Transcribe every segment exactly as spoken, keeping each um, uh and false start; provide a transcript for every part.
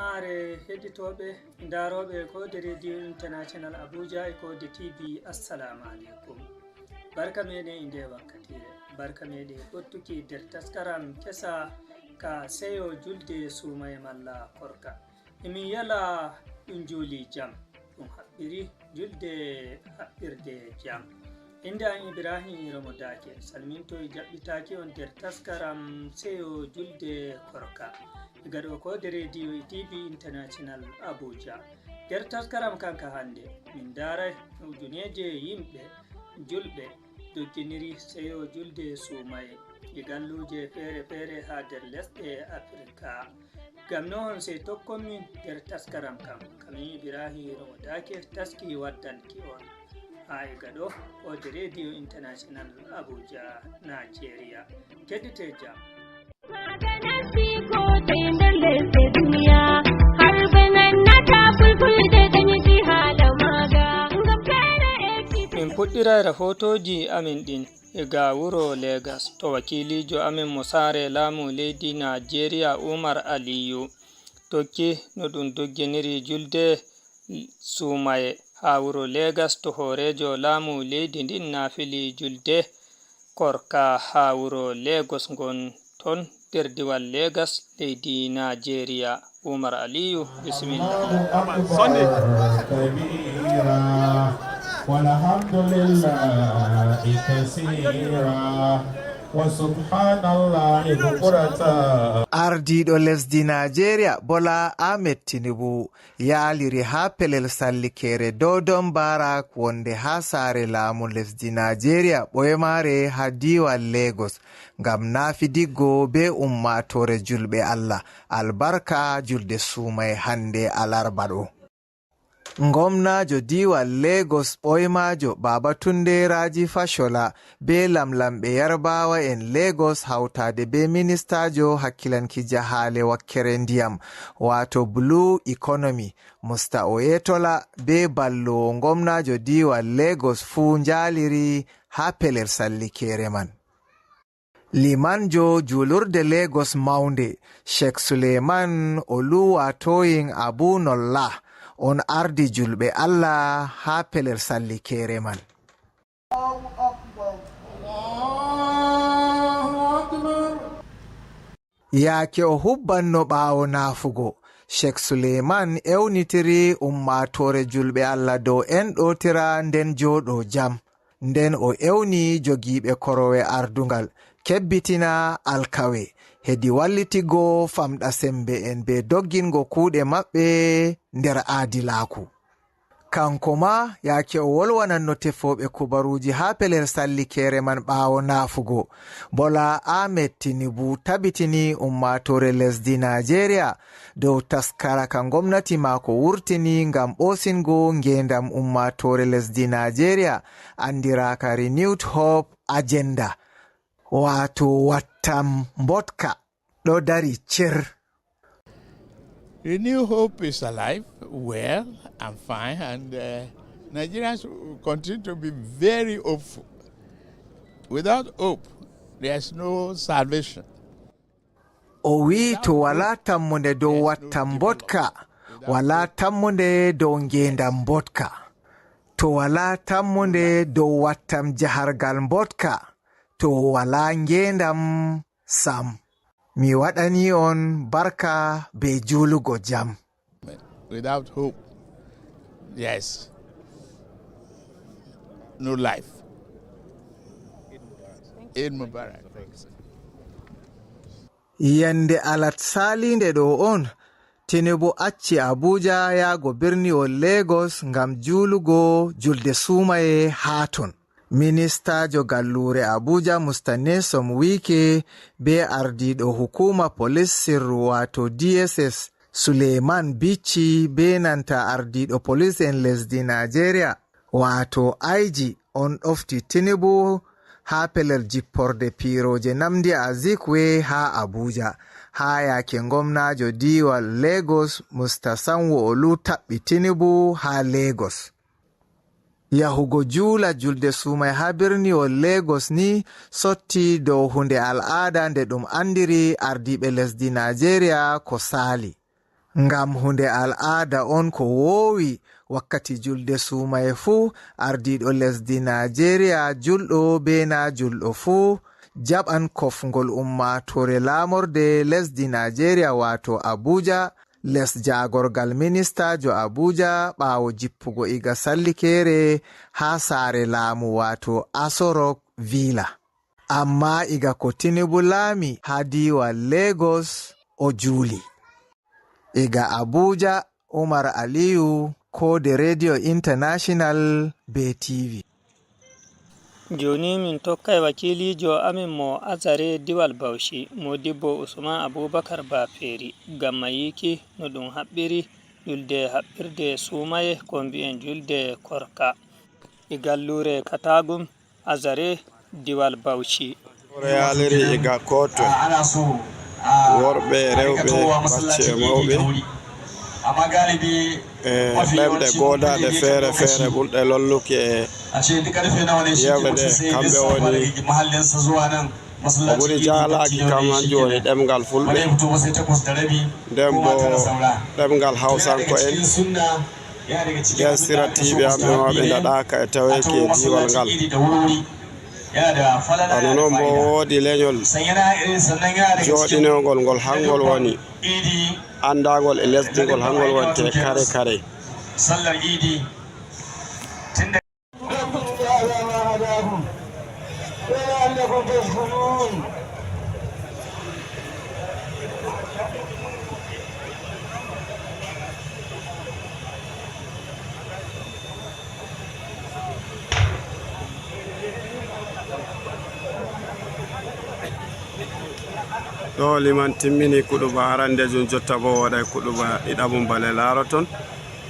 Are heɗitooɓe, ndarooɓe koode Radio International Abuja e koode T V, Assalamu alaikum. Barka meɗen e nde wakkatire. Barka meɗen ɓottuki nder taskaram kesa ka seyo julde suumaye malla korka. Emin yala ɗum juuli jam, ɗum haɓɓiri julde haɓɓirde jam. Innde am Ibrahim Romo Dake, salminto e jaɓɓitaaki on nder taskaram seyo julde korka. Diga ɗo koode Radio e T V International Abuja. Nder taskaram kanka hannde, min ndaaray no ujuneeje yimɓe julɓe dogginiri seyo julde suumaye e galluuje feere-feere haa nder lesɗe Afirka. Ngam non sey tokkon min nder taskaram kam. Kamin Ibrahim Romo Dake taski waddanki on. Haa e gaɗo, koode Radio International Abuja, Nigeria. Keɗite jam. Magana si ko tey nder lesɗe duniya, har ɓe nannata fulfulde dañiti haala maaga. Ngam kayre ekiti. Min puɗɗiray rahootooji amin ɗin e ga wuro Legas, to wakiiliijo amin mo saare laamu leydi Naajeeriya, Umar Aliyu, tokki no ɗum dogginiri julde suumaye haa wuro Legas, to hooreejo laamu leydi ndin naafili julde korka haa wuro Legas ngon ton nder diwal Legas, leydi Naajeeriya. Umar Aliyu, bisimilla. الله أكبر كبيرا والحمد لله كثيرا وسبحان الله بكرة. Ardiiɗo lesdi Naajeeriya, Bola Ahmed Tinubu, yaaliri haa pelel sallikeere Dodon Barak wonde haa saare laamu lesdi Naajeeriya ɓoymaare haa diiwal Lagos, ngam naafidiggo bee ummaatoore julɓe Allah albarka julde suumaye hannde alarba ɗo. Ngomnaajo diiwal Lagos ɓoymaajo Babatunde Raji Fashola bee lamlamɓe Yarbaawa en Lagos hawtaade bee ministaajo hakkilanki jahaale wakkere ndiyam, waato Blue Economy, Musta Oyetola, bee balloowo ngomnaajo diiwal Lagos fuu njaaliri haa pelel sallikeere man. Limanjo juulurde Lagos mawnde, Sheikh Suleiman Oluwatoyin Abu Nollah, on ardi julɓe Allah haa pelel sallikeere man. Yaake o hubbanno ɓaawo naafugo, Sheikh Suleiman ewnitiri ummaatoore julɓe Allah dow enɗootira nden jooɗo jam. Nden o ewni jogiiɓe korowe ardungal, kebbitina alkawe hedi wallitigo famɗa sembe en bee doggingo kuuɗe maɓɓe nder aadilaaku. Kanko maa, yaake o wolwananno tefooɓe kubaruuji haa pelel sallikeere man ɓaawo naafugo, Bola Ahmed Tinubu tabitini ummaatoore lesdi Naajeeriya dow taskara ka ngomnati maako wurtini ngam ɓoosingo ngeendam ummaatoore lesdi Naajeeriya, anndiraaka Renewed Hope Agenda, waato wattam mbotka, ɗo dari cer. Renew Hope is alive, well, and fine, and, uh, Nigerians will continue to be very hopeful. Without hope, there's no salvation. O wi'i to walaa tammunde dow wattam mbotka, walaa tammunde dow ngeendam mbotka. To walaa tammunde dow wattam jahargal mbotka, to walaa ngeendam sam. Mi waɗani on barka bee juulugo jam. Without hope, yes, no life. Eid Mubarak. Yande alat saaliinde ɗo on, Tinubu acci Abuja yaago birniwol Lagos ngam juulugo julde suumaye haa ton. Ministaajo galluure Abuja Musta Nyesom Wike bee ardiiɗo hukuuma polis sirru waato D S S Suleiman Bichi bee nanta ardiiɗo polis en lesdi Naajeeriya waato I G on ɗofti Tinubu haa pelel jipporde piirooje Nnamdi Azikiwe haa Abuja, haa yaake ngomnaajo diiwal Lagos Musta Sanwo-Olu taɓɓi Tinubu haa Lagos. Yahugo juula julde suumaye haa birniwol Lagos ni sotti dow huunde al'aada nde ɗum anndiri ardiiɓe lesdi Naajeeriya ko saali. Ngam hunde al'aada on ko woowi, wakkati julde suumaye fuu, ardiiɗo lesdi Naajeeriya, julɗo bee naa julɗo fuu, jaɓan kofngol ummaatoore laamorde lesdi Naajeeriya, waato Abuja, les jaagorgal ministaajo Abuja, ɓaawo jippugo iga sallikeere haa saare laamu, waato Aso Rock Villa. Ammaa iga ko Tinubu laami haa diiwal Lagos, o juuli. Iga Abuja, Umar Aliyu, Koode Radio International bee T V. Jooni min tokkay wakiiliijo amin mo Azare Diwal Bauchi, Modibbo Usman Abubakar Baferi, ngam mayiki no ɗum haɓɓiri julde haɓɓirde suumaye, ko mbi'en julde korka. E galluure Katagum, Azare, Diwal Bauchi. Wuro yaaliri iga kooto, worɓe, rewɓe, macce e mawɓe, e ɗemɗe goodaaɗe feere feere ɓurɗe lolluki e yewre nde, kamɓe woni. Ko ɓuri jaalaaki kam, hanjum woni ɗemngal Fulɓe, nden boo ɗemngal Hawsanko'en. Nden siratiiɓe am ɓe ma ɓe ndaɗaaka e taweeki e diiwal ngal. Bana non boo woodi lenyol jooɗinoongol ngol, hangol woni anndaangol e lesdi, ngol hangol wonte kare kare. Ɗo liman timmini kuɗuba arandejum, jotta boo waɗay kuɗuba ɗiɗaɓum bana laaroton.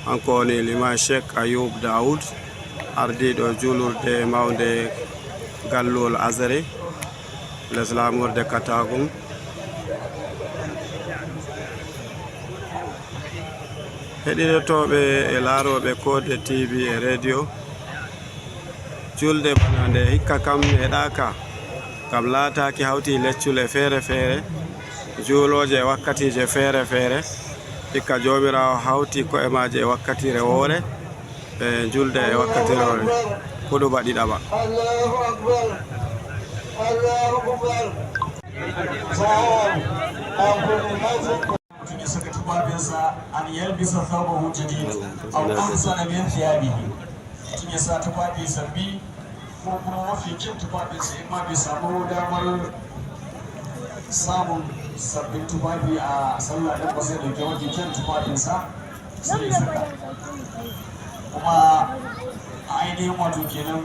Kanko woni liman Sheikh Ayub Dawud, ardiiɗo juulurde mawnde galluwol Azare, les laamorde Katagum. Heɗiɗotooɓe e laarooɓe Koode T V e radio, julde bana nde hikka kam neeɗaaka, ngam laataaki hawti leccule feere feere, juulooje e wakkatiije feere feere. Hikka Joomiraawo hawti ko'e maaje e wakkatiire woore, e julde e wakkatiire woore, kuɗuba ɗiɗaɓa. Mutum ya saka tufafinsa, an yalbisa thawbahu jadida aw ahsana min thiyabihi. Mutum ya sa tufafi sabbi ko kuma mafi kyan tufafinsa, in ma bai samu damar samun sabbin tufafi a sallah ɗin ba, sai ɗauki mafi kyan tufafinsa sai ya saka. Kuma a ainihin wato kenan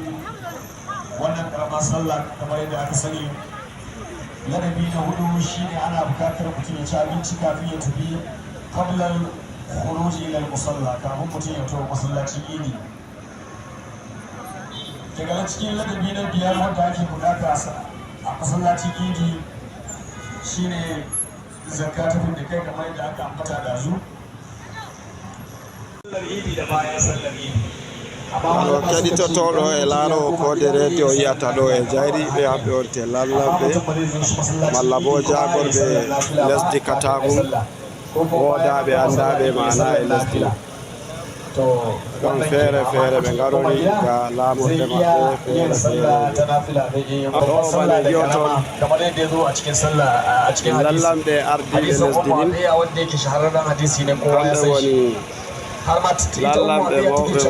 wannan ƙaramar sallah, kamar yadda aka sani, ladabi na hudu shine ana bukatar mutum ya ci abinci kafin ya tafi, qablal khuruj ila al musalla, kafin mutum ya tafi masallacin idi. Daga nan cikin ladabi na biyar wanda ake bukata a sa-, a masallacin idi shine zakka ta fidda kai, kamar yadda aka ambata dazu. Sallar idi da bayan sallar idi. Kala keɗitotooɗo e laaroowo Koode Radio yi'ata ɗo e jayri, ɓe hamɓe wonte lallamɓe, malla boo jaagorɓe lesdi Katagum, woodaaɓe anndaaɓe maana e lesdi. Ɗon feere feere ɓe ngarori ga laamorde maɓɓe feere feere. Ɗo bana ngi'oton, lallamɓe ardiiɓe lesdi ɗin, kamɓe woni lallamɓe mawɓe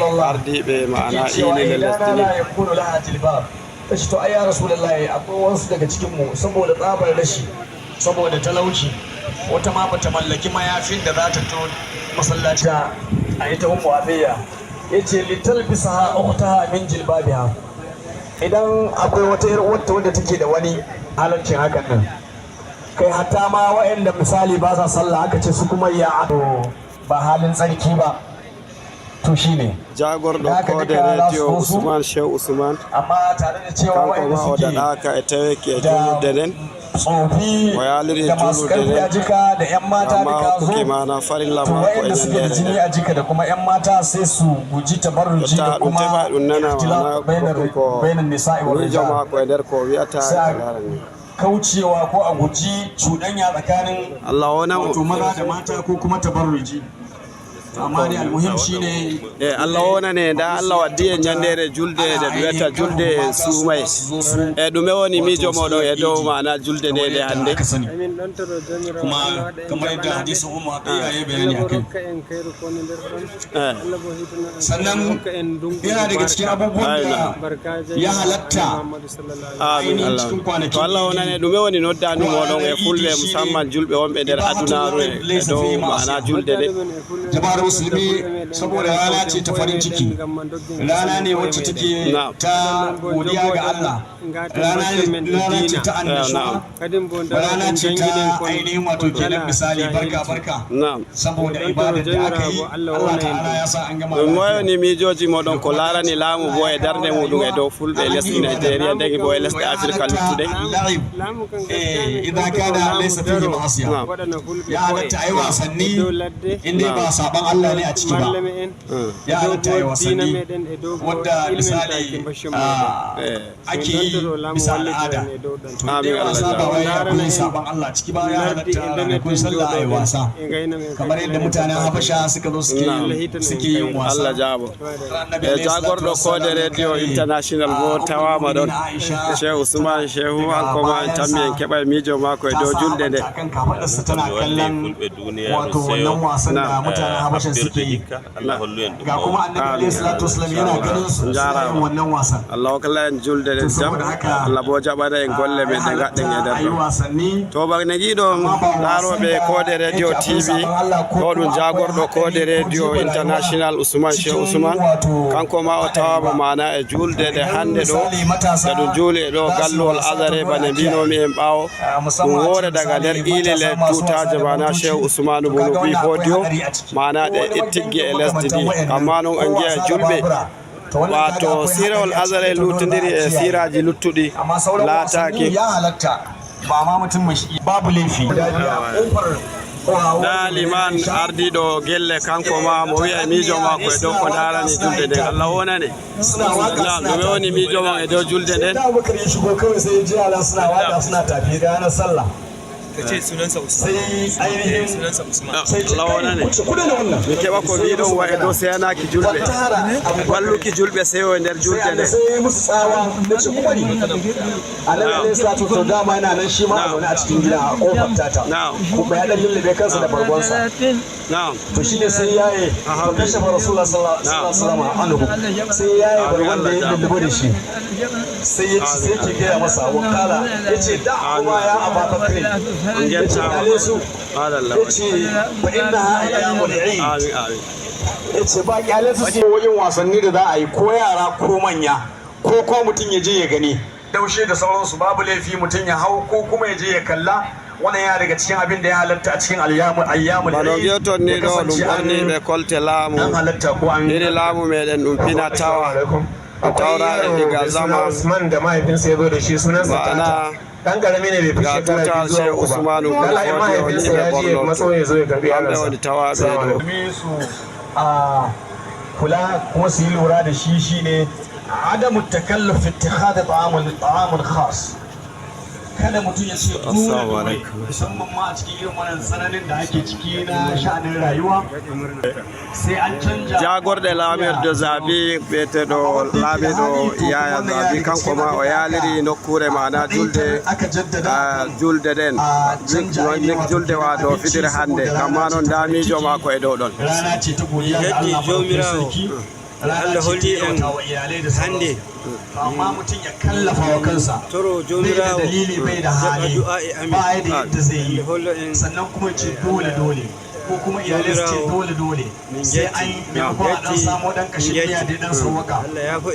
mawɓe ardiiɓe ma'ana iilile lesdi ɗin. Ta ce to, ai, ya Rasulullahi, akwai wasu daga cikinmu, saboda tsabar rashi, saboda talauci, wata ma bata mallaki mayafin da za ta to masallaci. A ita Ummu Atiyya ya ce, "Litalbisaha ukhtaha min jilbabiha." Idan akwai wata yar uwarta wadda take da wani halaccin hakan nan, kai, hatta ma waɗanda misali ba sa sallah, aka ce Sumayya, to, ba halin tsarki ba. To, shi ne. Jaagorɗo Koode Radio, Usman Shehu Usman, kanko ma o daɗaaka e taweeki e juulirde nden. O yaaliri juulirde nden, ammaa o hokki maana farilla maako e ɲande nden. Jotta ɗum tefa ɗum nana maana ko, ko miijo maako e nder ko o wi'ata e ko laarani. kaucewa ko a guji cuɗanya tsakanin Allah wona mo. Wato maza da mata ko kuma tabarruji. Amma dai almuhim shine, eh, Allah wonane, nda Allah waddi en nyandere julde nde ɓe wi'ata julde suumaye. E ɗume woni miijo moɗon e dow ma'ana julde nde, nde hannde? Kuma kamar yadda hadisin Ummu Atiyya ya yi bayani a kai. Eh. Sannan yana daga cikin abubuwan da ya halatta ainihin cikin kwanaki. To Allah wonane, ɗume woni noddaandu moɗon e fulɓe, musamman julɓe wonɓe nder adunaaru e dow ma'ana julde nde? Jama'ar musulmi, saboda rana ce ta farin ciki, rana ne wacce take ta godiya ga Allah, rana ne, rana ce ta annashuwa, rana ce ta ainihin wato kenan misali barka barka. Saboda ibadar da aka yi, Allah Ta'ala ya sa an gama lafiya. Ɗum moy woni miijooji mooɗon ko laarani laamu boo e darnde muuɗum e dow fulɓe e lesdi Nigeria, nden boo e lesɗe Afirka luttuɗe? Eh, idza kana laysa fihi ma'asiya. Ya halatta a yi wasanni in dai ba saɓon Allah ne a ciki ba. Ya halatta a yi wasanni wadda misali, ah, ake yi bisa al'ada. To, in dai wasa ba wai akwai saɓon Allah ciki ba, ya halatta ranakun sallah a yi wasa. Kamar yadda mutanen Habasha suka zo suke yin, suke yin wasa. Allah jaabo. E jaagorɗo koode Radio International boo tawaama ɗon. Shehu Usman Shehu, hanko ma en tammi en keɓay miijo maako e dow julde nde. Akan kafaɗarsa tana kallon wato wannan wasan da mutanen Habasha suke yi. Ga kuma Annabi alayhi salatu wasalam yana ganin su suna yin wannan wasan. Allah hokkala en julde nden jam. Allah boo jaɓana en golle men ɗe ngaɗɗen e nder ɗon. To, bana giɗo laarooɓe koode Radio T V, ɗo ɗum jaagorɗo koode Radio International Usman Shehu Usman. Kanko ma o tawaama maana e julde nde hannde ɗo, nde ɗum juuli e ɗo galluwol Azare, bana mbiinoomi en ɓaawo. Ɗum woore daga nder iilile tuutaaje maana Shehu Usmanu bunu ɓii Fodiyo. Maana ɗe ittigge e lesdi ndi. Amma non en ngi'a julɓe, waato siirowol Azare luutindiri e siiraaji luttuɗi laataaki. Ba ma mutum mai shi babu laifi. Nda liman ardiiɗo gelle, kanko ma mo wi'a miijo maako e dow ko ndaarani julde nden. Allah wonane. Naam, ɗume woni miijo mon e dow julde nden? Da Abubakar ya shigo kawai sai ya ji yara suna waƙa suna tafi ranar sallah. Ka ce sunansa Usman. Sai ainihin, ah, sai ce, "Kai, ku daina wannan." Mi keɓa ko mbiɗon wa e dow seyanaaki julɓe. Walluki julɓe seyo e nder julde nde. Sai ya musu tsawa, ya ce, "Ku bari." Annabi alaihi salatu wasallam dama yana nan shi ma a zaune a cikin gida a kofar tata. Kuma ya ɗan lullube kansa da bargonsa. Na'am. To shi ne sai yaye, fa kashafa Rasulullah sallallahu alaihi wasallam anhu. Sai yaye bargon da ya lullubu da shi. Sai ya ce, sai ke gaya masa, wa qala, ya ce, "Da'huma ya Aba Bakr." Ya ce, "Kyale su." Ya ce, "Fa innaha ayyamul Eid." Amin, amin. Ya ce, "Ba, kyale su, su yi wajen wasanni da za a yi, ko yara ko manya, ko, ko mutum ya je ya gani." Daushe da sauransu, babu laifi mutum ya hau ko kuma ya je ya kalla. Wannan yana daga cikin abin da ya halatta a cikin ayyamu-, ayyamul Eid. Bana mbi'oton ni ɗo ɗum ɓorniiɓe kolte laamu. An halatta ko an iri laamu meɗen ɗum fina tawa. Akwai yaro mai suna Usman da mahaifinsa ya zo da shi, sunansa Tata. Ɗan ƙarami ne, bai fi shekara biyu zuwa uku ba. Lallai mahaifinsa ya je matso ya zo ya karɓi yaronsa. Kamɓe woni tawaaɓe ɗo. Domin su, a, kula kuma su yi lura da shi shine adamu takalluf fi ittikhadhi ta'amun, ta'amun khas. Kada mutum ya ce dole, musamman ma a cikin irin wannan tsananin da ake ciki na sha'anin rayuwa. Jaagorɗe laamirde Zabi, biyeteeɗo laamiiɗo Yaya Zabi, kanko ma o yaaliri nokkuure maana julde, ah, julde ɗen. Julde waato fitiri hannde, kamma non ndaa miijo maako e dow ɗon. Heddi Joomiraawo, Allah holli en hannde. To amma mutum ya kallafa wa kansa, bai da dalili, bai da hali, ba ya da yadda zai yi, sannan kuma ce dole dole, ko kuma iyalai su ce dole dole sai an yi, maimakon a ɗan samo ɗan kashin miya da ɗan sauwaka,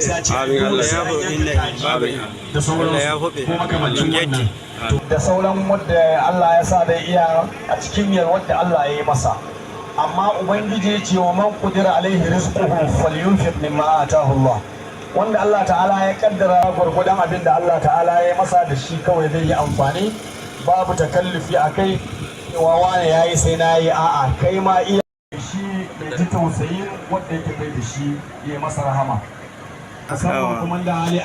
sai a ce dole sai an yanka kaji da sauransu ko makamancin wannan. Da sauran wadda Allah ya sa zai iya a cikin yalwar da Allah ya yi masa. Amma Ubangiji ya ce, "Wa man qudira alaihi rizquhu falyunfiq mimma atahu Allah." Wanda Allah Ta'ala ya kaddara gwargwadon abin da Allah Ta'ala ya yi masa da shi kawai zai yi amfani, babu takallufi a kai, cewa wane ya yi sai na yi, a'a, kai ma iya shi mai ji tausayin wanda yake bai da shi ya yi masa rahama. Awa.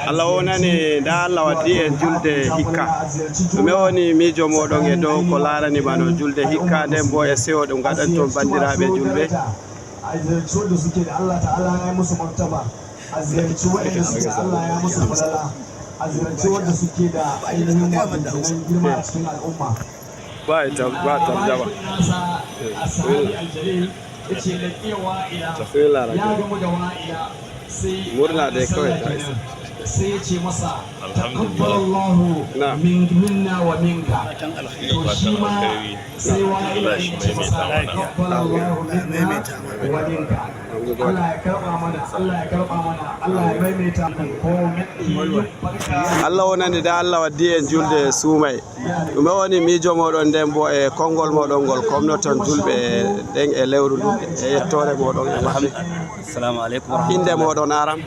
Allah wonani, nda Allah waddi en julde hikka. Ɗume woni miijo mooɗon e dow ko laarani bano julde hikka, nden bo e sewo ɗum ngaɗanton banndiraaɓe julɓe? A ziyarci wanda suke da Allah ta'ala ya musu martaba, a ziyarci waɗanda suke da Allah ya musu falala, a ziyarci wanda suke da ainihin wato kenan girma a cikin al'umma. Ba ita, ba tarjama. Bismillah. Ya gamu da wa'ila. Murna dai kawai ta isa. Sai ya ce masa, "Taqabbalallahu minna wa minka." To shi ma sai wa'ila ya ce masa, "Taqabbalallahu minna wa minka." Allah ya karɓa mana, Allah ya karɓa mana, Allah ya maimaita mana. Allah wonani da Allah waddi en julde suumay. Ɗume woni miijo mooɗon, nden bo e konngol mooɗon ngol komnoton julɓe ɓen e lewru ndu e yettoore mooɗon e maɓɓe? Assalamu alaikum. Innde mooɗon aran?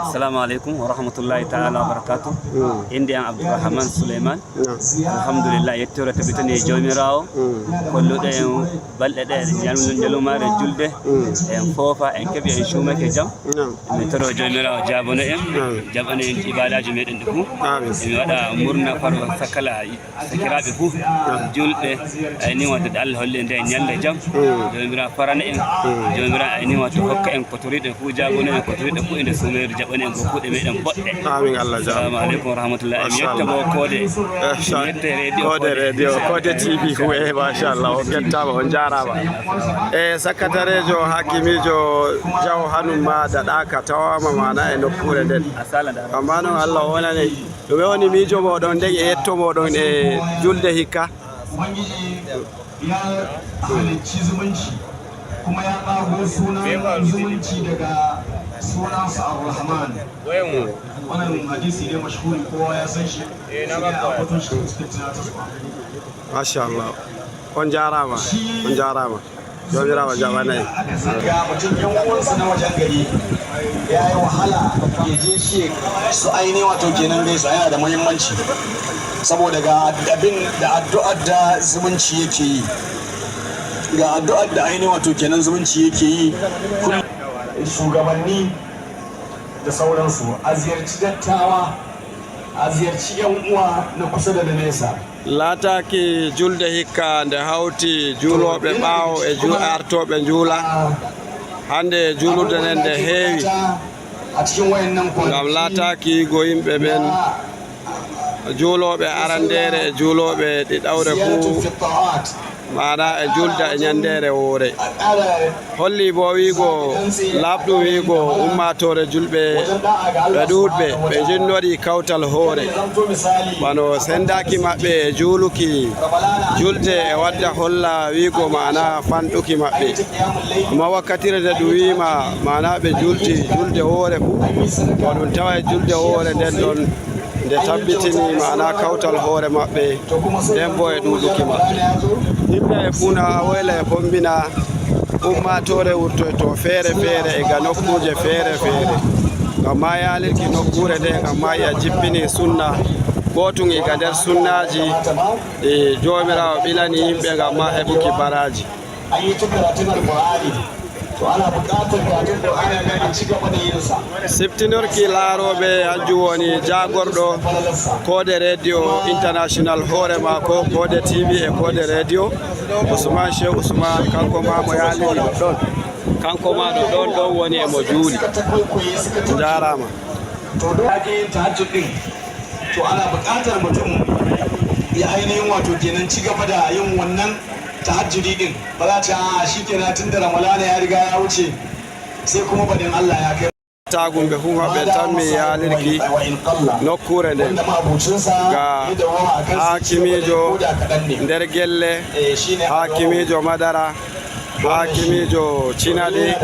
Assalamu alaikum wa rahmatullahi ta'ala wa barakatuh. Mm. Innde am Abdurrahman Suleiman. Mm. Alhamdulillah, yettoore tabitani e Jawmiraawo. Mm. Kolluɗo en balɗe ɗe ñal-, ñalumaare julde. Mm. En foofa, en keɓi, en cuumake jam. Mm. Mi toro Jawmiraawo jaabano en, jaɓano en ibadaaji meɗen ɗi fuu. Amin. Emi waɗa murna faro sakkala sakiraaɓe fuu, julɓe, ayni wato nde Allah holli en nde ñalnde jam. Mm. Jawmiraawo farana en, Jawmiraawo ayni wato hokka en ko toriiɗen fuu, jaabano en ko toriiɗen fuu, e nde suumayru jaɓano en ko kuuɗe meɗen boɗɗe. Amin, Allah jaaraama. Assalamu alaikum wa rahmatullah. Emi yetta bo koode, emi yetta radio, koode radio, koode T V fuu, eh, machallah, on njettaama, on njaaraama. Eh, sakatareejo, hakimiijo, Jaw Hanum ma daɗaaka tawaama maana e nokkuure nden. Amma non Allah wonani. Ɗume woni miijo mooɗon nden e yetto mooɗon e julde hikka? Ubangiji ya halicci zumunci, kuma ya ƙago sunan zumunci daga sunansa Ar-Rahman. Wannan hadisi ne mashhuri, kowa ya san shi. Sai dai a fito shi cikin tunatarwa. Masha Allah. On njaaraama. On njaaraama. Jawmiraawo jaɓanay. Ga mutum yan uwansa na wajen gari, ya yi wahala ya je shi su aini wato kenan gaisa, yana da muhimmanci. Saboda ga abin da addu'ar da zumunci yake yi. Ga addu'ar da aini wato kenan zumunci yake yi. Kullum shugabanni da sauransu, a ziyarci dattawa, a ziyarci yan uwa na kusa da na nesa. Laataaki julde hikka nde hawti juulooɓe ɓaawo e ju-, artooɓe njuula. Hannde juulurde nden nde heewi. Ngam laataaki yigo yimɓe ɓen juulooɓe arandeere e juulooɓe ɗiɗawre fuu. Maana e julda e ñanndeere woore. Holli boo wi'go laaɓɗum wi'go ummaatoore julɓe ɓe ɗuuɗɓe, ɓe njinnori kawtal hoore. Bano senndaaki maɓɓe e juuluki julde e wadda holla wi'go maana fanɗuki maɓɓe. Amma wakkatire nde ɗum wi'ima maana ɓe juldi julde woore fuu, ko ɗum tawa e julde woore nden ɗon. Nde tabbitini maana kawtal hoore maɓɓe, nden boo e ɗuuɗuki maɓɓe. Yimɓe e Fuuna Woyla e Fombina, ummaatoore wurtoyto feere feere e ga nokkuuje feere feere. Ngam ma yaalirki nokkuure nde, ngam ma iya jippini sunna gootum iga nder sunnaaji ɗi Joomiraawo ɓilani yimɓe, ngam ma heɓuki baraaji. An yi ta karatun Alƙur'ani. To, ana buƙatar karatun Qur'ani nan a ci gaba da yin sa. Siftinorki laarooɓe, hanjum woni jaagorɗo Koode Radio International, hoore maako Koode T V e Koode Radio. Usman Shehu Usman, kanko ma mo yaaliri ɗon. Kanko ma ɗo ɗon, ɗon woni e mo juuli. Njaaraama. To, ɗo ake yin tahajjud ɗin. To, ana buƙatar mutum ya ainihin wato kenan ci gaba da yin wannan tahajjudi din. Ba za ta, "A'a, shi kenan, tun da Ramalana ya riga ya wuce, sai kuma baɗin Allah ya kai." Tagumɓe fuu maɓɓe tammi yaalirki nokkuure nden. Ga haakimiijo nder Gelle, haakimiijo Madara, haakimiijo Cinaɗe,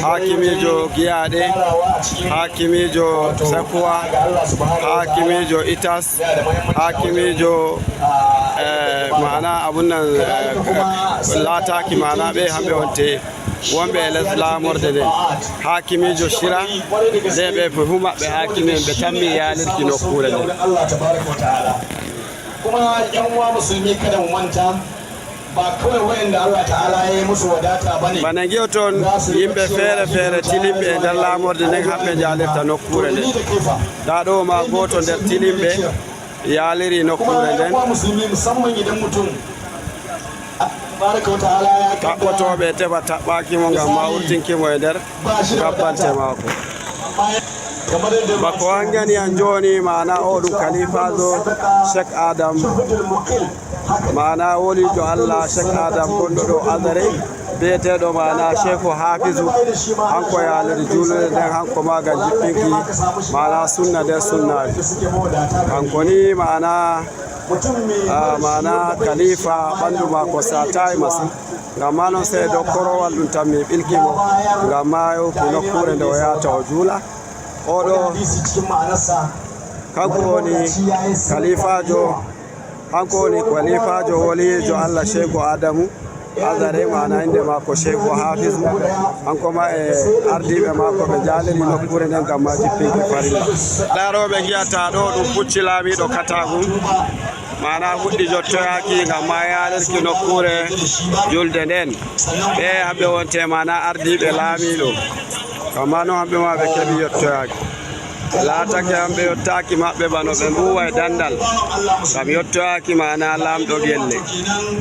haakimiijo Giyaaɗe, haakimiijo Sakuwa, haakimiijo Itas, haakimiijo, eh, maana abun nan, eh, laataaki maana ɓe hamɓe on tee wonɓe e les laamorde nden. Haakimiijo Cira, nden ɓe fuu maɓɓe haakimi en ɓe tammi yaalirki nokkuure nden. Kuma yan uwa musulmi, kada mu manta, Ba kawai waɗanda Allah Ta'ala ya yi musu wadata ba ne. Bana ngi'oton yimɓe feere feere tilimɓe e nder laamorde nden, hamɓe njaalirta nokkuure nden. Ndaa ɗo ma gooto nder tilimɓe yaaliri nokkuure nden. Kuma yan uwa musulmi, musamman idan mutum tabbata taɓɓotooɓe e tefa taɓɓaaki mo ngam ma wurtinki mo e nder gabbante maako. Bako hangani an jooni, maana o ɗum kaliifaajo Sheikh Adam, maana woliijo Allah Sheikh Adam gonɗo ɗo Azare, biyeteeɗo maana Sheikhu Hafizu, hanko yaaliri juulirde nden, hanko ma ngam jippinki maana sunna nder sunnaaji. Kanko ni maana, ah, maana kalifa ɓandu maako saataay masin. Ngam ma non sey dow korowal ɗum tammi ɓilki mo, ngam ma yahki nokkuure nde o yahata o juula. O ɗo, kanko woni kalifaajo, kanko woni kalifaajo woliijo Allah Sheikhu Adamu Azare, maana innde maako Sheikhu Hafizu. Kanko ma e ardiiɓe maako ɓe njaaliri nokkuure nden ngam ma jippinki farilla. Daarooɓe ngi'ata ɗo ɗum pucci laamiiɗo Katagum. Maana fuɗɗi jottoyaaki ngam ma yaalirki nokkuure julde nden. Ɓe hamɓe wonte maana ardiiɓe laamiiɗo. Ngam ma non hamɓe ma ɓe keɓi yottoyaaki. Laatake hamɓe yottaaki maɓɓe bano ɓe mbuuwa e dandal. Ngam yottoyaaki maana laamɗo gelle.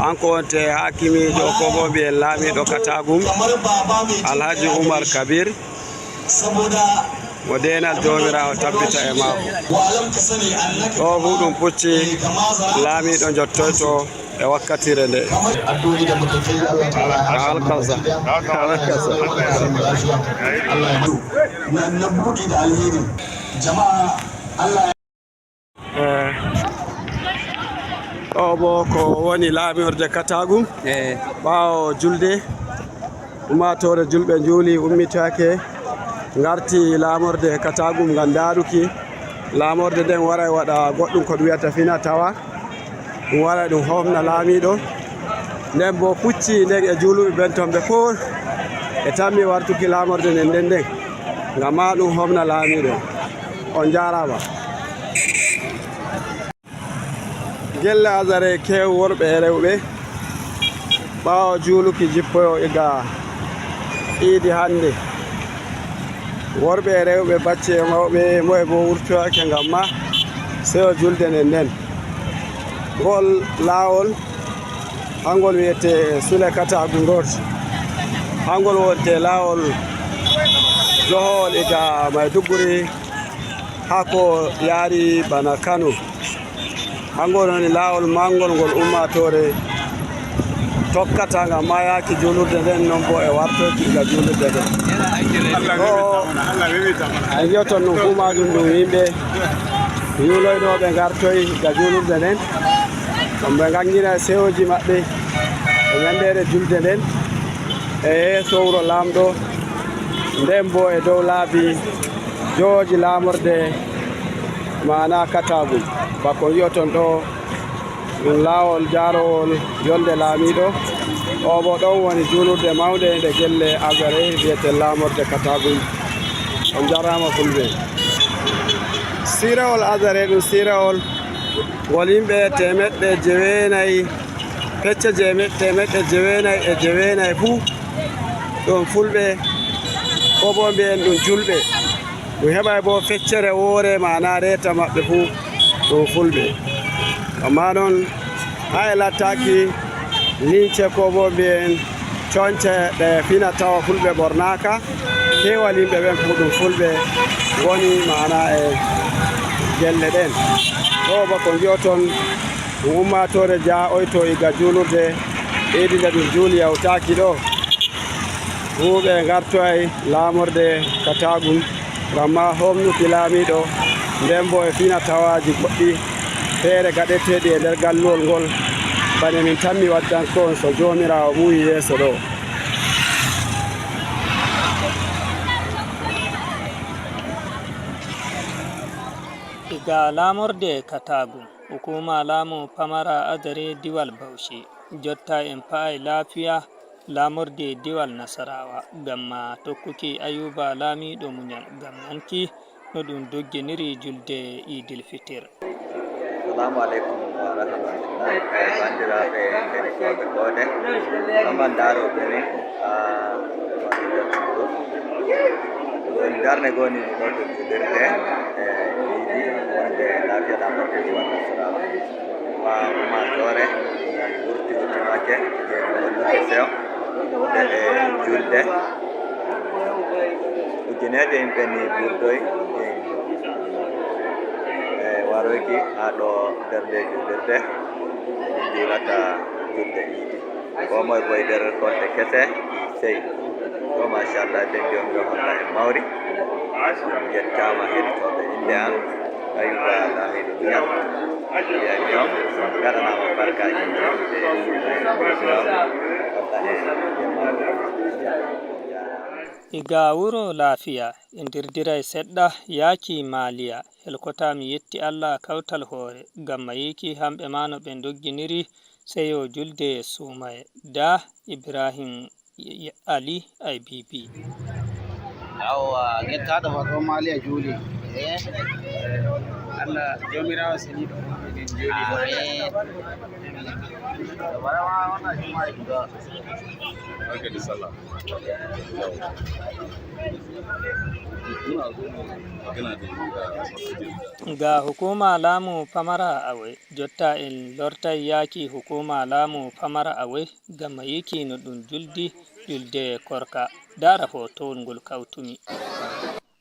Hanko wonte haakimiijo ko bo mbi'en laamiiɗo Katagum, Alhaji Umar Kabir. Mo deenal Joomiraawo tabbita e maako. Ɗo fuu ɗum pucci laamiiɗo njottoyto e wakkatiire nde. Alkasa. Alkasa. Eh, ɗo bo ko woni laamorde Katagum. Eh. Ɓaawo julde, ummaatoore julɓe njuuli, ummitoyake, ngarti laamorde Katagum ngam ndaaruki. Laamorde nden waray waɗa goɗɗum ko ɗum wi'ata fina tawa. Ɗum waray ɗum hoofna laamiiɗo. Nden bo pucci nden e juuluɓe ɓen ton ɓe fuu ɓe tammi wartuki laamorde nden nden nden. Ngam ma ɗum hoofna laamiiɗo. On njaaraama. Gelle Azare kew worɓe e rewɓe. Ɓaawo juuluki jippoyo iga iidi hannde. Worɓe e rewɓe, bacci e mawɓe, moye boo wurtoyaake ngam ma seyo julde nden nden. Ngol laawol, hangol wi'ete Sule Katagum Road. Hangol wonte laawol johowol iga Maiduguri haa ko yaari bana Kano. Hangol woni laawol mangol ngol ummaatoore tokkata ngam ma yaaki juulurde nden, non boo e wartoyki diga juulurde nden. Ɗo a yi'oton ɗum fuu maajum ɗum yimɓe juuloynooɓe ngartoy diga juulurde nden. Ngam ɓe ngaññina sewooji maɓɓe e ñanndeere julde nden e yeeso wuro Laamɗo, nden boo e dow laabi jooji laamorde, maana Katagum. Bako ngi'oton ɗo, ɗum laawol jaarowol yolnde laamiiɗo. Ɗo boo ɗon woni juulurde mawnde nde gelle Azare, wi'ete laamorde Katagum. On njaaraama fulɓe. Sirawol Azare ɗum sirawol ngol yimɓe teemeɗɗe joweenayi, pecce jeeme-, teemeɗɗe joweenayi e joweenayi fuu ɗum fulɓe, ko boo mbi'en ɗum julɓe. Ɗum heɓaay boo feccere woore, maana reeta maɓɓe fuu ɗum fulɓe. Ammaa non, haa e lattaaki limce ko boo mbi'en coñce ɗe fina tawa fulɓe ɓornaaka, keewal yimɓe ɓen fuu ɗum fulɓe ngoni, maana e gelle ɗen. Ɗo bako ngi'oton, ɗum ummaatoore ja'oyto iga juulurde, iidi nde ɗum juuli yawtaaki ɗo. Fuu ɓe ngartoyay laamorde Katagum, ngam ma hoofnuki laamiiɗo, nden boo e fina tawaaji goɗɗi feere gaɗeteeɗi e nder galluwol ngol, bane min tammi waddanko on so Joomiraawo muuyi yeeso ɗo. Iga laamorde Katagum, hukuuma laamu pamara Azare diwal Bauchi, jotta en pa'ay Laafiya, laamorde diwal Nasarawa, ngam ma tokkuki Ayuba laamiiɗo munyal, ngam nanki no ɗum dogginiri julde Iidil Fitir. Salaamu aleykum. Rahmatullahi, eh, banndiraaɓe heɗitooɓe koode, amman ndarooɓe min, ah, woni nder suudu. Ɗum darnde ngoni ɗo to juulirde, eh, iidi wonde laafiya ɗam ɗo kadi walla salama. Wa ummaatoore wurti wurti maake, e holluki seyo, e, e julde. Ujineeje yimɓe ni ɓurtoy, e, e waroyki haa ɗo nder nde juulirde, ɓe juulata julde iidi. Koo moy boy nder kolte kese, sey. To, machallah, nden Joomiraaɗo holla en mawri. On njettaama heɗitooɓe innde am, Ayuba Laamiiɗo Miñan. Mbiyan on, ngaɗanaama barkaaji. Iga wuro laafiya, e ndirdiray seɗɗa, yaaki Maaliya, helkota mi yetti Allah kawtal hoore, ngam mayiiki hamɓe ma no ɓe ndogginiri seyo julde suumaye. Da Ibrahim Y-, Y-, Ali I B B. Yawwa, ngettaaɗo farko Maaliya juuli. Eh? Allah Joomiraawo seniiɗo on min juuli. Amin. Barka. Barka da sallah. Ga hukuma laamu pamara Awoy, jotta en lortay yaaki hukuma laamu pamara Awoy, ngam yiiki no ɗum juldi, julde korka. Ndaara hootowol ngol kawtumi.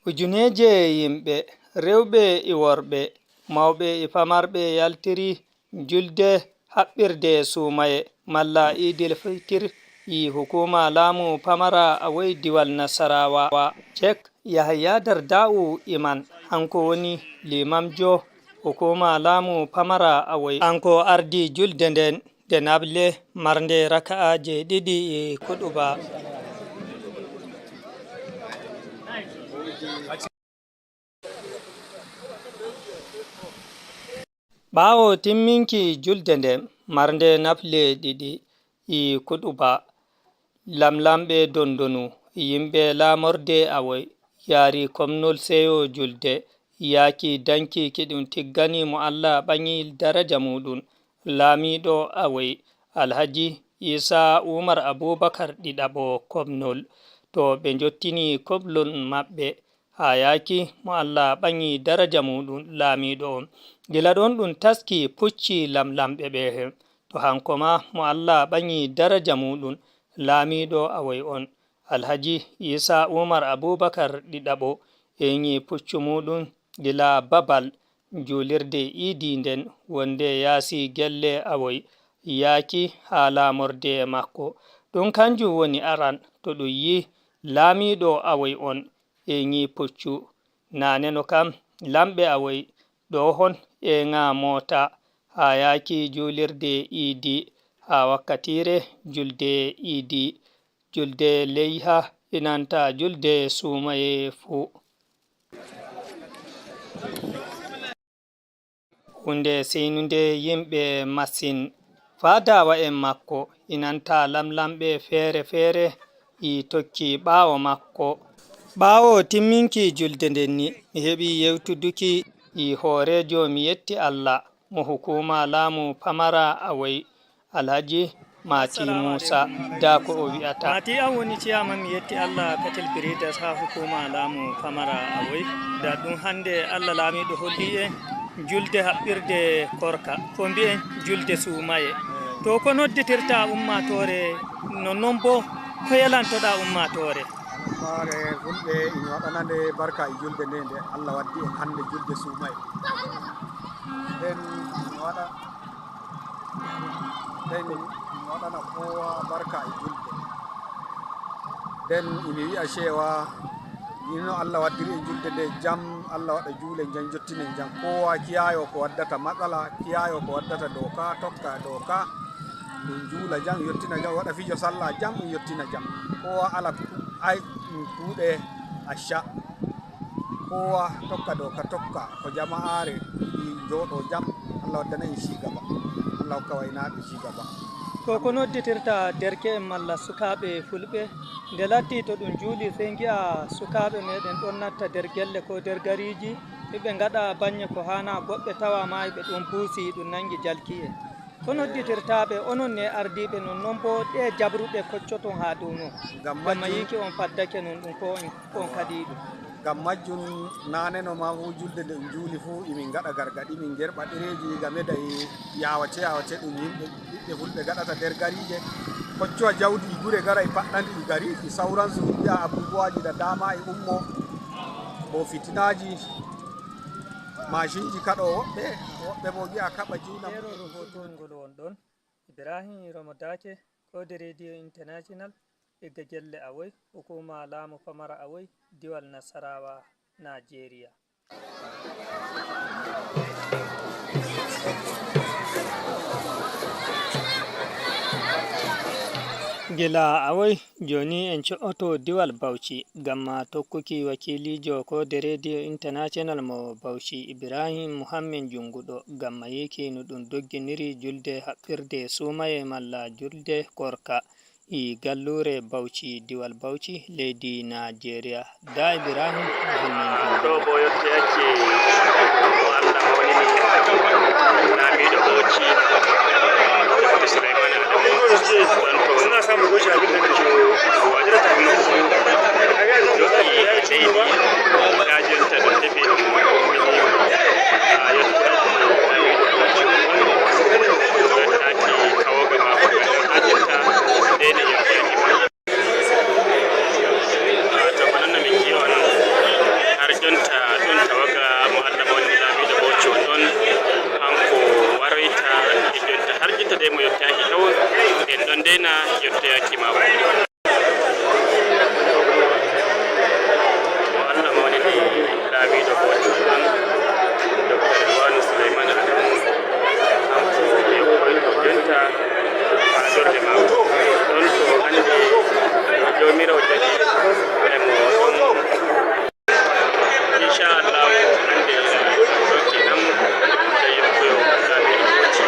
Ujuneeje yimɓe, rewɓe e worɓe, mawɓe e famarɓe yaltiri julde haɓɓirde suumaye malla Iidil Fitir yi hukuma laamu pamara Awoy diwal Nasarawa. Cek Yahaya Darda'u Iman, hanko woni liimamjo hukuma laamu pamara Awoy. Hanko ardi julde nden nde nable marnde raka'aaje ɗiɗi e kuɗuba. Ɓaawo timminki julde nden marnde nafle ɗiɗi e kuɗuba, lamlamɓe dondonu, yimɓe laamorde Awoy, yaari komnol seyo julde, yaaki danki ki ɗum tiggani mo Allah ɓaŋi daraja muuɗum, laamiiɗo Awoy, Alhaji Isa Umar Abubakar ɗiɗaɓo komnol. To ɓe njottini komnol maɓɓe, haa yaaki mo Allah ɓaŋi daraja muuɗum laamiiɗo on. Gila ɗon ɗum taski pucci lamlamɓe ɓe. To hanko ma mo Allah ɓaŋi daraja muuɗum laamiiɗo Awoy on, Alhaji Isa Umar Abubakar ɗiɗaɓo, eŋi puccu muuɗum gila babal juulirde iidi nden wonde yaasi gelle Awoy, yaaki haa laamorde makko. Ɗum kanjum woni aran to ɗum yi laamiiɗo Awoy on eŋi puccu. Naaneno kam, lamɓe Awoy ɗo hon eŋa moota haa yaaki juulirde iidi, haa wakkatiire julde iidi, julde leyha, e nanta julde suumaye fuu. Huunde seynunde yimɓe masin. Faadawa'en makko, e nanta lamlamɓe feere feere, e tokki ɓaawo makko. Ɓaawo timminki julde nden ni, mi heɓi yewtuduki e hooreejo, mi yetti Allah, mo hukuma laamu pamara Awoy, Alhaji Mati Muusa, ndaa ko o wi'ata. Mati, an woni ciyaman, mi yetti Allah, Katel Biridas haa hukuma laamu pamara Awoy. Ndaa ɗum hannde Allah laamiiɗo holli en julde haɓɓirde korka, ko mbi'en julde suumaye. To ko nodditirta ummaatoore, nonnon boo ko yelantoɗa ummaatoore? Ummaare fulɓe ina waɗana nde barka e julde nde, nde Allah waddi en hannde julde suumaye. Nden ina waɗa Nden mi waɗana kowa barka e julde. Nden emi wi'a ceewa, ni no Allah waddiri en julde nde jam, Allah waɗa juulen jam, jottinen jam. Kowa kiyayo ko waddata matsala, kiyayo ko waddata doka, tokka doka. Ɗum juula jam, yottina jam, waɗa fijo sallah jam, ɗum yottina jam. Kowa ala ku-, ay, ɗum kuuɗe acca. Kowa tokka doka, tokka ko jama'aare yiɗi jooɗo jam. Allah waddana en cigaba. Allah hokka waynaaɓe cigaba. To ko nodditirta derke'en malla sukaaɓe fulɓe? Nde latti to ɗum juuli, sey ngi'a sukaaɓe meɗen ɗon natta nder gelle ko nder gariiji, Ɓe ngaɗa banye ko haana, goɗɓe tawa maayi ɓe ɗon buusi, ɗum nangi jalki'en. Ko nodditirta ɓe, onon ne ardiiɓe, non non boo ɗe jabruɗe koccoton haa dow non. Ngam Ngam majjum yiiki on faddake non ɗum ko on, ko on kaɗi ɗum. Ngam majjum, naane no ma fuu julde nde ɗum juuli fuu, imin ngaɗa gargaɗi, min ngerɓa ɗereeji game da e yaawace yaawace ɗum yimɓe, ɓiɓɓe fulɓe ngaɗata nder gariije. Koccowa jawdi e gure gara e paɗɗandi e gari, e sawransu, wi'a abubuwaaji da dama e ummo. Ko fitinaaji, maashinji kaɗo woɓɓe, woɓɓe bo ngi'a kaɓa juuna. Nder hootowol ngol wonɗon, Ibrahim Romo Daake, ko de Radio International, e Gajelle Awoy, hukuma laamu pamara Awoy, diwal Nasarawa, Nigeria. Gila Awoy, jooni en co'oto diwal Bauchi, ngam tokkuki wakiiliijo ko de Radio International mo Bauchi, Ibrahim Muhammed Junguɗo, ngam yiiki no ɗum dogginiri julde haɓɓirde suumaye malla julde korka. E galluure Bauchi, diwal Bauchi, leydi Nigeria. Da Ibrahim Muhammad Junguɗo. Ɗo bo yotteyake mo Allah mawnini laamiiɗo Bauchi, Doktor Sulaiman Adamu. Ɗon to waɗata ɗum leydi, haa jonta ɗum heɓi ɗum ummini, haa yottude laamiiɗo Bauchi. Yottaaki tawaga maako ngal hajjata, ndeni yottaaki mo. Wato, ko non no min ngi'i on, har jonta ɗon tawaga mo Allah mawnini laamiiɗo Bauchi on ɗon, hanko waroyta e jonta, har jonta de mo yottaaki taw, en ɗon ndena yottoyaaki maako. Mo Allah mawnini laamiiɗo Bauchi on ɗon, Doktor Rilwanu Sulaiman Adamu, hanko ɓe yoppoyto jonta haa jolle maako. Ɗon to hannde Jawmiraawo jaɓi mo ɗon. Insha Allah, hannde ɗon kenan, ɓe yoppoyo laamiiɗo Bauchi.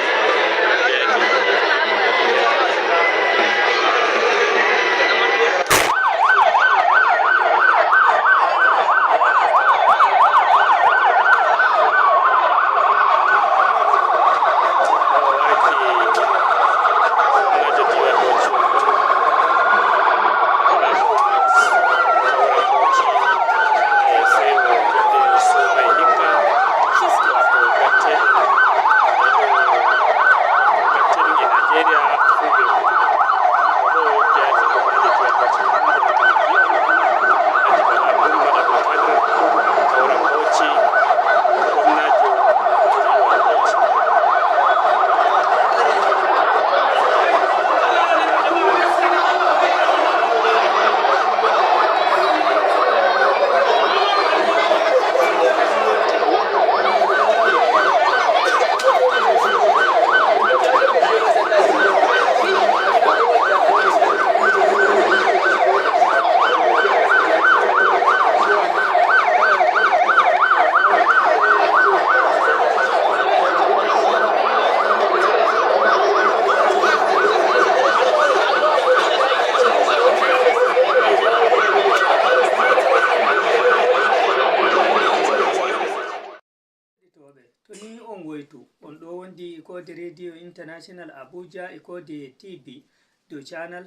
Heɗitooɓe, to ni on woytu, on ɗo wondi e Koode Radio International Abuja e Koode T V dow channel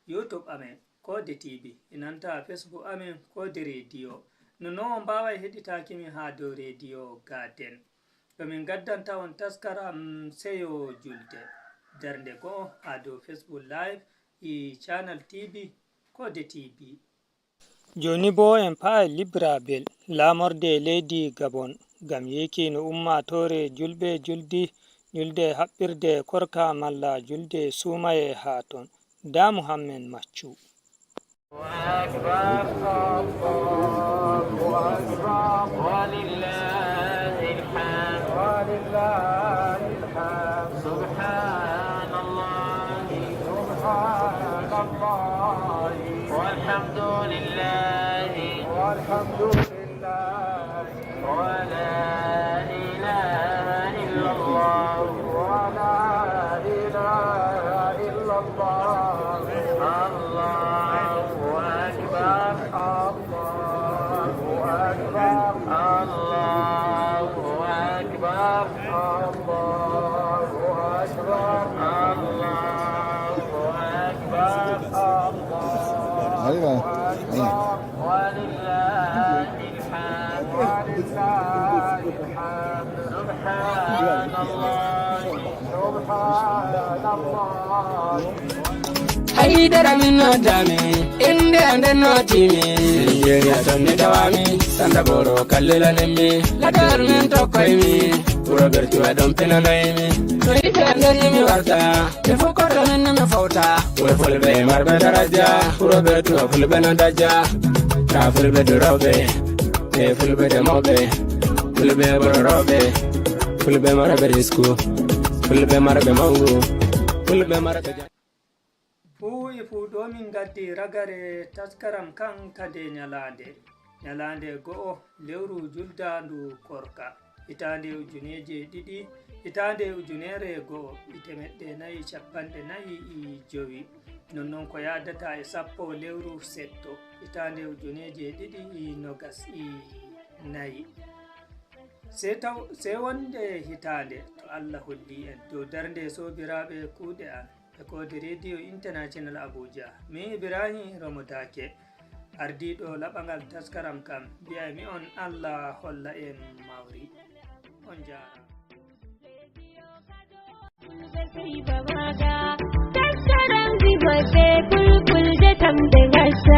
YouTube amen, Koode T V, e nanta Facebook amen, Koode Radio. Nonnon on mbaaway heɗitaaki min haa dow Radio Garden. To min ngaddanta on taskaram seyo julde, darnde go'o haa dow Facebook Live e channel T V, Koode T V. Jooni boo en pa'ay Libreville, laamorde leydi Gabon, ngam yiiki no ummaatoore julɓe juldi, julde haɓɓirde korka malla julde suumaye haa ton. Da Muhammed Maccu. الله أكبر، الله أكبر، ولله الحمد، ولله الحمد. سبحان الله، سبحان الله. والحمد لله، والحمد لله. ولا إله إلا الله، ولا إله إلا الله. الله أكبر، الله أكبر، الله ولله الحمد، ولله الحمد. سبحان الله، سبحان الله. Haydara min noddami, innde am nden noddimi. Nigeria ton ni tawami, Sanda Boro kallilanin mi. Ladol min tokkoy mi, wuro Bertuwa ɗon pinanoy mi. To yiɗi am nden ni mi warta, ɓe fof ko to min ni mi fawta. Wuro fulɓe marɓe daraja, wuro Bertuwa fulɓe no daraja. Ka fulɓe durooɓe, e fulɓe demooɓe, fulɓe bororooɓe, fulɓe marɓe risku, fulɓe marɓe mangu, fulɓe marɓe jam. Fuu e fuu ɗo min ngaddi ragare taskaram kan ka nde nyalaande. Nyalaande go'o lewru juldaandu Korka. Hitaande ujuneeje ɗiɗi, hitaande ujunere go'o e temeɗɗe nayi cappanɗe nayi e jowi. Nonnon ko yaadata e sappo lewru setto, hitaande ujuneeje ɗiɗi e nogas e nayi. Sey taw, sey wonde hitaande, to Allah holli en. Dow darnde soobiraaɓe kuuɗe an. E koode Rediyo International Abuja, min Ibrahim Romodake, ardiiɗo laɓangal taskaram kam, mbi'aymi on Allah holla en mawri. On njaaraama. Taskaram Viva be Fulfulde tamde ngasa.